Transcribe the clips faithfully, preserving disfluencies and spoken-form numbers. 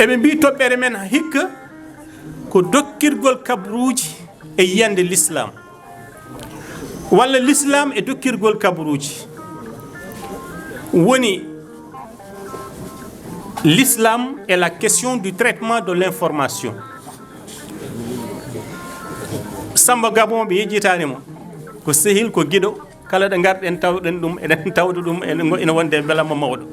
Eɓe mbii toɓɓere men hikka ko dokkirgol kabruuji e yiyannde l'islam, walla l'islam e dokkirgol kabruuji. Woni, l'islam est la question du traitement de l'information. Samba Gabon, ɓe yejjitaani mo, ko sehil, ko giɗo. Kala ɗo ngarɗen, tawɗen ɗum, eɗen tawda ɗum ene ngo-, ene wonde belamma mawɗo.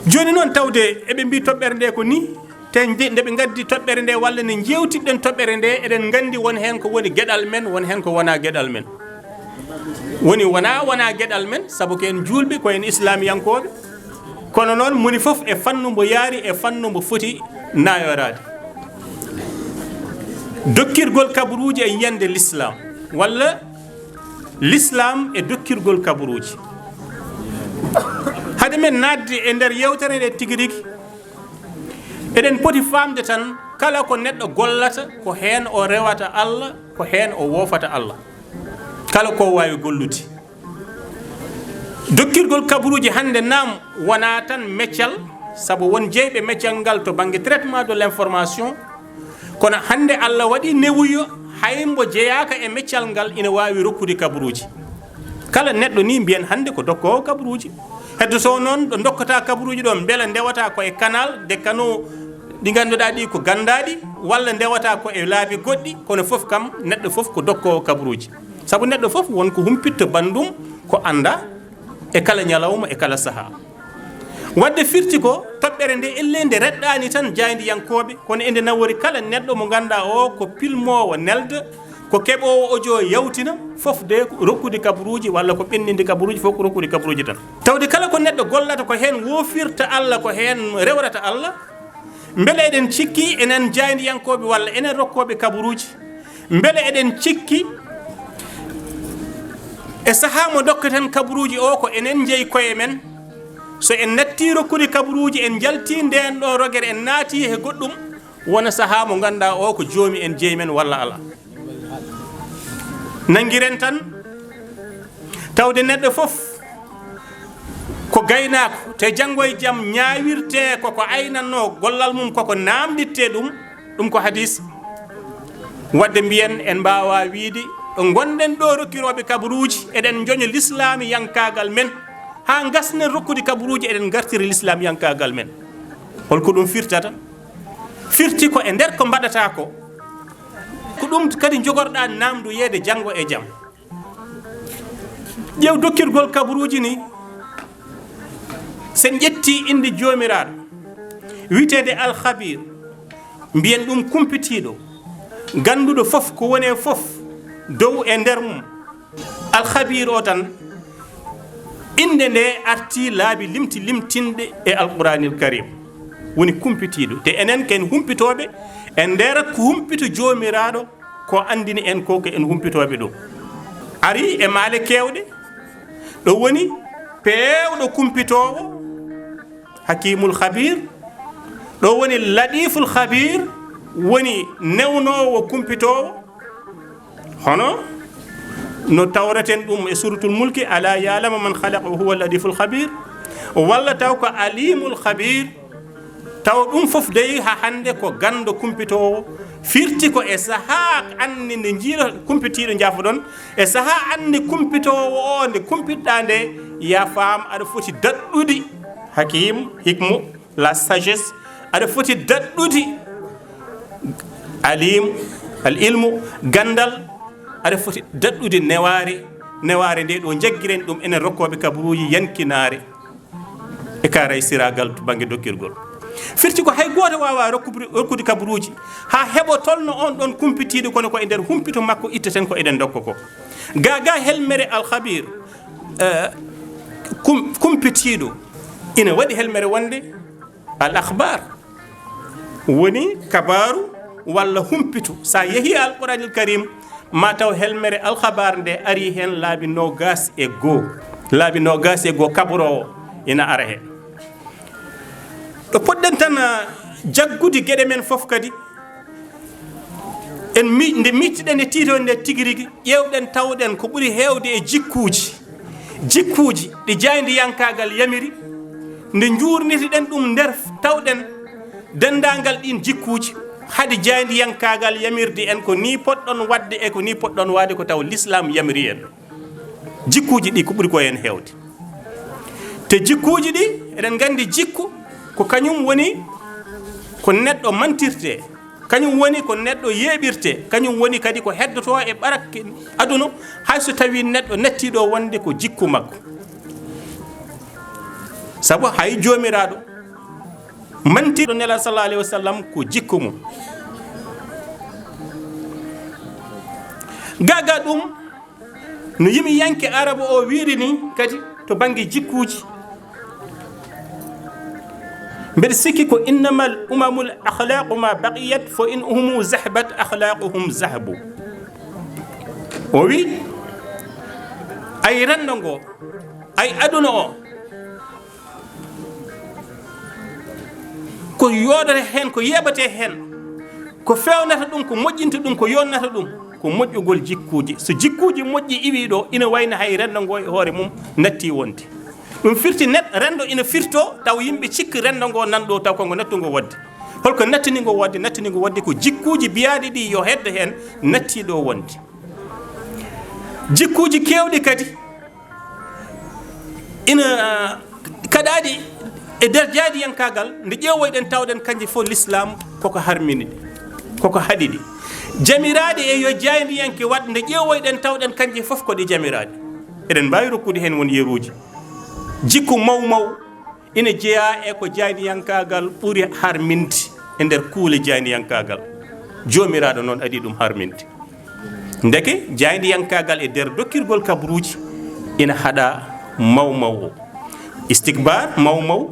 Jooni noon, tawde eɓe mbii toɓɓere nde ko ni, te nde, nde ɓe ngaddi toɓɓere nde, walla nde njeewtidɗen toɓɓere nde, eɗen nganndi won heen ko woni geɗal men, won heen ko wonaa geɗal men. Woni, wonaa, wonaa geɗal men, sabu ko en juulɓe, ko en islamiyankooɓe. Kono noon, moni fof e fannu mbo yaari, e fannu mbo foti nayoraade. Dokkirgol kaburuuji e yiyannde l'islam, walla l'islam e dokkirgol kaburuuji. Hade men naatde e nder yeewtere nde tigi rigi, eɗen poti faamde tan, kala ko neɗɗo gollata, ko heen o rewata Allah, ko heen o woofata Allah. Kala ko waawi gollude. Dokkirgol kaburuuji hannde, naam, wonaa tan meccal, sabu won jeyɓe meccal ngal to bannge traitement de l'information, kono hannde Allah waɗi newuyo, hay mbo jeyaaka e meccal ngal ina waawi rokkude kaburuuji. Kala neɗɗo ni mbiyen hannde ko dokkoowo kaburuuji. Heddo so noon ɗo dokkata kaburuuji ɗo, mbele ndewata ko e canal de canaux ɗi ngannduɗaa ɗi ko ganndaaɗi, walla ndewata ko e laabi goɗɗi, kono fof kam neɗɗo fof ko dokkoowo kaburuuji. Sabu neɗɗo fof won ko humpitto banndum ko anndaa e kala ñalawma, e kala sahaa. Wadde firti ko toɓɓere nde, ellee nde reɗɗaani tan jaayndiyankooɓe, kono ende nawori kala neɗɗo mo ngannduɗaa o ko pilmoowo nelda, ko keɓoowo audio yawtina, fof de ko rokkude kaburuuji, walla ko ɓenndinde kaburuuji, fof ko rokkude kaburuuji tan. Tawde kala ko neɗɗo gollata, ko heen woofirta Allah, ko heen rewrata Allah. Mbele eɗen cikki, enen jaayndiyankooɓe walla enen rokkooɓe kaburuuji, mbele eɗen cikki e sahaa mo dokketen kaburuuji o, ko enen njeyi koye men? So en natti rokkude kaburuuji, en njalti ndeen ɗo rogere, en naati he goɗɗum, wona sahaa mo ngannduɗaa o ko joomi en jeyi men walla alaa? Nanngiren tan, tawde neɗɗo fof ko gaynaako, te janngo e jam ñaawirtee ko ko aynatnoo gollal mum, ko ko naamndittee ɗum, ɗum ko hadis. Wadde mbiyen en mbaawaa wiyde ɗo ngonɗen ɗo rokkirooɓe kaburuuji, eɗen njoña lislaamiyankaagal men, haa ngasnen rokkude kaburuuji, eɗen ngartira lislaamiyankaagal men. Hol ko ɗum firtata? Firti ko e nder ko mbaɗataa ko, ko ɗum kadi njogorɗaa naamndoyeede janngo e jam. Ƴeew dokkirgol kaburuuji ni, sen ƴetti innde Joomiraaɗo wiyeteende Al-Khabiir, mbiyen ɗum kumpitiiɗo, gannduɗo fof ko woni e fof, dow e nder mum. Al-Khabiir o tan, innde nde artii laabi limti limtinɗe e Alquraanil Kariim, woni kumpitiiɗo. Te enen ken humpitooɓe e nder ko humpito Joomiraaɗo ko anndini en ko, ko en humpitooɓe ɗum. Ari e maale keewɗe, ɗo woni peewɗo kumpitoowo, Hakiimul Khabiir, ɗo woni Latiiful Khabiir, woni newnoowo kumpitoowo, hono no tawraten ɗum e Suuratul Mulki, "Alaa ya'lamu man khalaqa wa huwa Latiiful Khabiir", walla taw ko Aliimul Khabiir. Taw ɗum fof dey haa hannde ko ganndo kumpitoowo, firti ko e sahaa anndi nde njiiɗo kumpitiiɗo njaafoɗon, e sahaa anndi kumpitoowo o nde kumpitɗaa nde, yaa faam aɗa foti daɗɗude, Hakiim, hikmu, la sagesse, aɗa foti daɗɗude Aliim, al ilmu, ganndal, aɗa foti daɗɗude newaare, newaare nde ɗo njaggiren ɗum enen rokkooɓe kaburuuji yankinaare. E kaaray siraagal to bannge dokkirgol. Firti ko hay gooto waawaa rokkude, rokkude kaburuuji haa heɓo tolno on ɗon kumpitiiɗo, kono ko e nder humpito makko itteten ko eɗen ndokka ko. Gaa gaa helmere Al-Khabiir, eh, kum-, kumpitiiɗo, ina waɗi helmere wonde Al Akhbaar, woni kabaaru walla humpito. So a yehii Alquraanil Kariim, ma taw helmere Alkhabaar nde arii heen laabi noogaas e goo. Laabi noogaas e goo kaboroowo ina ara heen. Ɗo potɗen tan, ah, jaggude geɗe men fof kadi, en mi-, nde miijtiɗen e tiitoo nde tigi rigi, ƴeewɗen tawɗen ko ɓuri heewde e jikkuuji, jikkuuji ɗi jaayndiyankaagal yamiri, Nde njuurniti-ɗen ɗum nder tawɗen denndaangal ɗiin jikkuuji, hade jaayndiyankaagal yamirde en ko nii potɗon waɗde e ko nii potɗon waɗde, ko taw lislaam yamiri en. Jikkuuji ɗi ko ɓuri ko en heewde. Te jikkuuji ɗi, eɗen nganndi jikku ko kañum woni ko neɗɗo mantirtee, kañum woni ko neɗɗo yeeɓirtee, kañum woni kadi ko heddotoo e ɓarakke aduna, hay so tawii neɗɗo nattii ɗo wonde ko jikku makko. Sabu hay Joomiraaɗo mantirɗo Nelaaɗo sallallahu alayhi wa sallam ko jikku mum. Gaa gaa ɗum, no yimiyanke Araba o wiiri ni kadi to bannge jikkuuji, mbeɗa sikki ko: "Innamal umamul akhlaqu ma baqiyat, fa in humu zahbat akhlaquhum zahbu." O wi, ay renndo ngo, ay aduna o, ko yooɗata heen, ko yeeɓatee heen, ko feewnata ɗum, ko moƴƴinta ɗum, ko yonnata ɗum, ko moƴƴugol jikkuuji. So jikkuuji moƴƴi iwii ɗo, ina wayno hay renndo ngo e hoore mum nattii wonde. Ɗum firti net, renndo ina firtoo, taw yimɓe cikki renndo ngo nan ɗo, taw ko ngo nattungo wonde. Holko nattini ngo wonde? Nattini ngo wonde ko jikkuuji biyaaɗi ɗi yo heddo heen nattii ɗo wonde. Jikkuuji keewɗi kadi ina kaɗaaɗi e nder jaayndiyankaagal, nde ƴeewoyɗen tawɗen kanji fof lislaam koko harmini ɗi, koko haɗi ɗi. Jamiraaɗi e yo jaayndiyanke waɗ, nde ƴeewoyɗen tawɗen kanji fof ko ɗi jamiraaɗi. Eɗen mbaawi rokkude heen won yeruuji. Jikku maw maw ina jeyaa e ko jaayndiyankaagal ɓuri harminde e nder kuule jaayndiyankaagal. Joomiraaɗo noon adii ɗum harminde. Ndeke jaayndiyankaagal e nder dokkirgol kabaruuji ina haɗa maw maw o. Istikbaar maw maw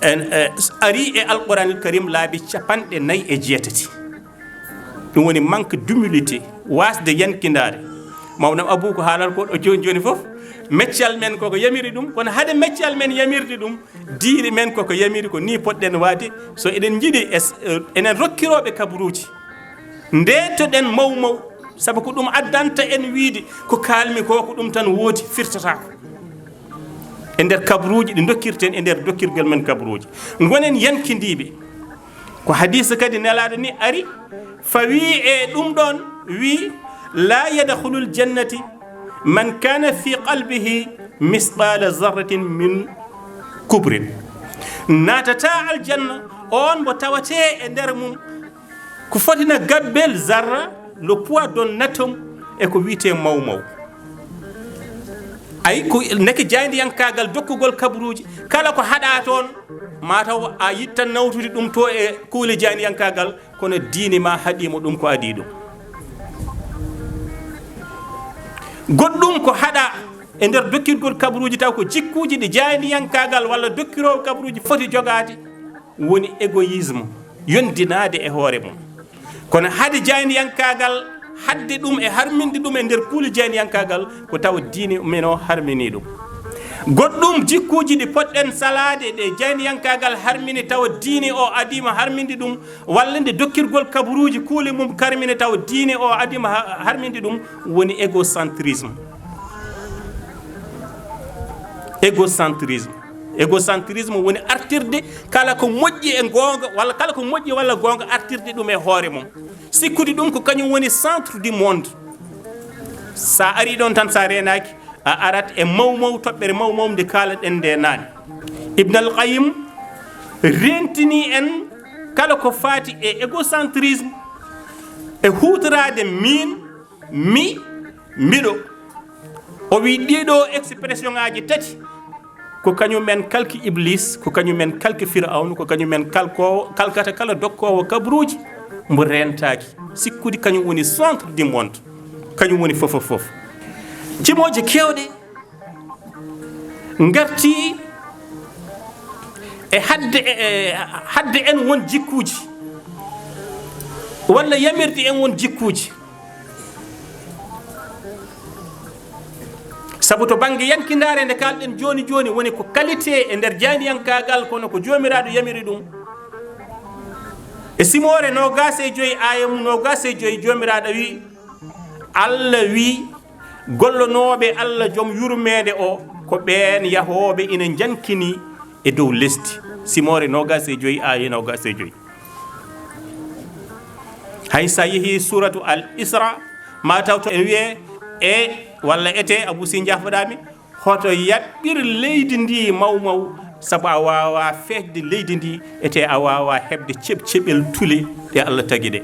en, eh, arii e Alquraanil Karim laabi capanɗe nayi e jeetati. Ɗum woni manque d'humilité, waasde yankindaare. Mawnam Abuu ko haalata ko ɗo jooni jooni fof, meccal men koko yamiri ɗum, kono hade meccal men yamirde ɗum, diine men koko yamiri ko nii potɗen waade. So eɗen njiɗi es-, eh, enen rokkirooɓe kabaruuji, ndeetoɗen maw maw, sabu ko ɗum addanta en wiide ko kaalmi ko, ko ɗum tan woodi, firtataako. E nder kabaruuji ɗi ndokkirten, e nder dokkirgol men kabaruuji, ngonen yankindiiɓe. Ko hadiis kadi Nelaaɗo ni ari, fawi e ɗum ɗoon, wi: "La yadkhulul jannati man kana fi qalbihi misqala zarratin min kubrin." Naatata aljanna on mo tawatee e nder mum ko foti na gabbel zarra, le poids d'un atome, e ko wiyetee maw maw. Ay, ko ndeke jaayndiyankaagal dokkugol kabaruuji, kala ko haɗa toon, mataw a yittan nawtude ɗum to e kuule jaayndiyankaagal, kono diine ma haɗii mo ɗum ko adii ɗum. Goɗɗum ko haɗa e nder dokkirgol kabaruuji, taw ko jikkuuji ɗi jaayndiyankaagal walla dokkiroowo kabaruuji foti jogaade, woni égoïsme, yondinaade e hoore mum. Kono hade jaayndiyankaagal, hadde ɗum e harminde ɗum e nder kuule jaayndiyankaagal, ko tawa diine men o harminii ɗum. Goɗɗum jikkuuji ɗi potɗen salaade ɗe jaayndiyankaagal harmini, tawa diine o adiima harminde ɗum, walla nde dokkirgol kabaruuji kuule mum karmini, tawa diine o adiima ha-, harminde ɗum, woni égocentrisme. Égocentrisme. Égocentrisme woni artirde kala ko moƴƴi e goonga, walla kala ko moƴƴi walla goonga, artirde ɗum e hoore mum. Sikkude ɗum ko kañum woni centre du monde. Sa ari ɗon tan, sa reenaaki, a arat e maw maw, toɓɓere maw maw nde kaalaɗen nde naane. Ibn al-Qayyim rentini en kala ko faati e égocentrisme, e huutoraade miin, mi, miɗo. O wi ɗiɗo expression ŋaaji tati, ko kañum en kalki Iblis, ko kañum en kalki Firawna, ko kañum en kalkoowo, kalkata kala dokkoowo kabaruuji, mbo rentaaki. Sikkude kañum woni centre du monde, kañum woni fof, fof, fof. Jimooje keewɗe ngarti e hadde, e, e, hadde en won jikkuuji, walla yamirde en won jikkuuji. Sabu to bannge yankindaare nde kaalɗen jooni jooni, woni ko qualité e nder jaayndiyankaagal, kono ko Joomiraaɗo yamiri ɗum. E simoore noogaas e joy, aaya mum noogaas e joy, Joomiraaɗo wi, Allah wi, gollonooɓe Allah Joom yurmeende o, ko ɓeen yahooɓe ina njankini e dow lesdi. Simoore noogas e joyi, aaye noogas e joyi. Hay so a yehii suuratu Al Isra, ma taw to en wiyee e, walla etee, Abuu Sii, njaafoɗaa mi, hoto yaɓɓir leydi ndi maw maw, sabu a waawaa feƴde leydi ndi, etee a waawaa heɓde ceɓ-ceɓel tule ɗe Allah tagi ɗe.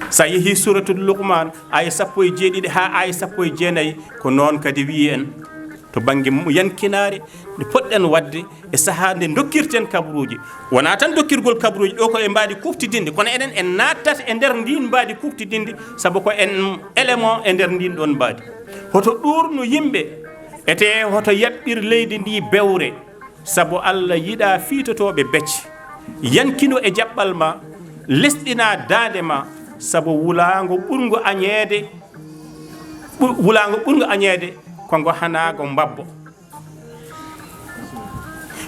So a yehii suuratul Luqmaan, aaya sappo e jeeɗiɗi haa aaya sappo e jeenayi, ko noon kadi wiyi en to bannge mu-, yankinaare, nde poɗɗen waɗde e sahaa nde dokkirten kabaruuji. Wonaa tan dokkirgol kabaruuji, ɗo ko e mbaadi kuuɓtidinndi, kono enen en naattat e nder ndiin mbaadi kuuɓtidinndi, sabu ko en élément e nder ndiin ɗoon mbaadi. Hoto ɗuurnu yimɓe, etee hoto yaɓɓir leydi ndi bewre, sabu Allah yiɗaa fiitotooɓe becce. Yankino e jaɓɓal ma, lesɗinaa daande ma, sabu wulaango ɓurngo añeede, ɓur-, wulaango ɓurngo añeede, ko ngo hanaa ngo mbabbo.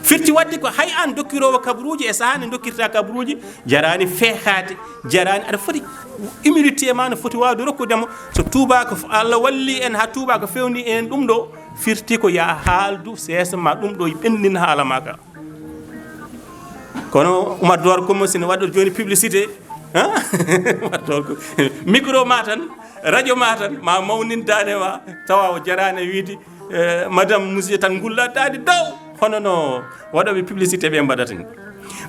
Firti waɗde ko hay aan dokkiroowo kabaruuji e sahaa nde dokkirta kabaruuji, jaraani feehaade, jaraani aɗa foti humilité ma no foti waawde rokkude mo. So tuubaako f-, Allah walli en haa tuubaako fewni en ɗum ɗo, firti ko yo a haaldu seesa ma ɗum ɗo ɓenndin haala ma ka. Kono Oumar Dor Koumba sino waɗɗo jooni publicité, ha? Oumar Dor ko micro ma tan, radio ma tan, ma mawnin daande ma, tawa o jaraani wiide, eh, madame, monsieur tan ngulla daande dow, hono no waɗooɓe publicité ɓe mbaɗata ni.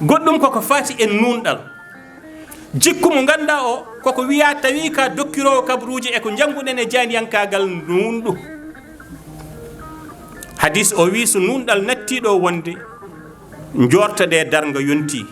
Goɗɗum koko faati e nuunɗal. Jikku mo ngannduɗaa o, koko wiyaa tawi ka dokkiroowo kabaruuji e ko njannguɗen e jaaniyankaagal nuunɗu. Hadis o wii, so nuunɗal nattii ɗo wonde, njoortoɗee darnga yontii.